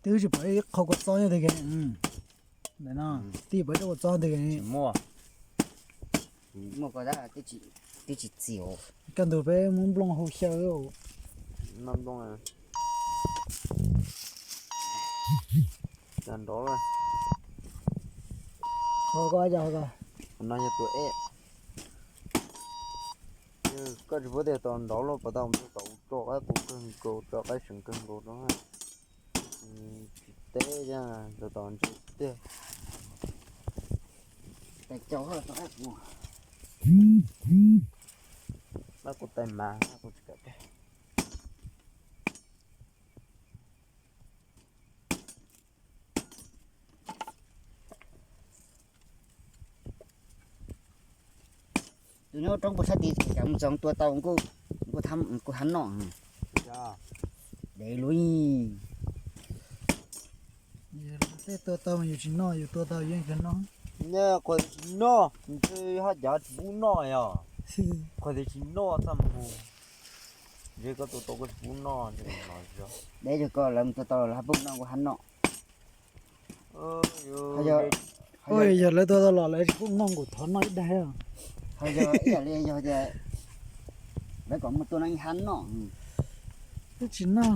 Twb tsis pom ib qho kua txob nyob twg kiag. Ntawm no, twb tsis pom ib qho kua txob twg kiag. Muaj, muaj ko tab, twb tsis txim. Kaj ntug peb muab nplooj hau xyaw. Noj nplooj. Cas nrov lawm. Qhov ko yog ko. No yog tus ej. Koj tsis paub tias tos nrov luaj puas tau, mus tau ua roj qaib qus kawg nkaus, roj qaib seem kawg nkaus rau. Tsis teb, tos tos ntshe tiag. Tais cau, tais qus, tais mas, qus tsis kam. Tus nyob roob puag sab tid ces cas mus txog tua tau, kuj hab noj. Dev luj. Tej tua tau yus tsis noj, yus tua tau yeej kawg noj. Nyob qhov tsis noj, ntshe haj cav tsis pub noj yog. Qhov tsis noj txaj muag. Ntshe koj tua tau koj tsis pub noj, ntshe no. Dev yog koj, lawv mus tua tau lawv haj pub noj, kuj hab noj. Yog lawv tua tau los lawv tsis pub noj, kuv thov noj ib daig. Ho yog ib yam li yog tias lawv kom mus tua no yeej hab noj. Twb tsis noj.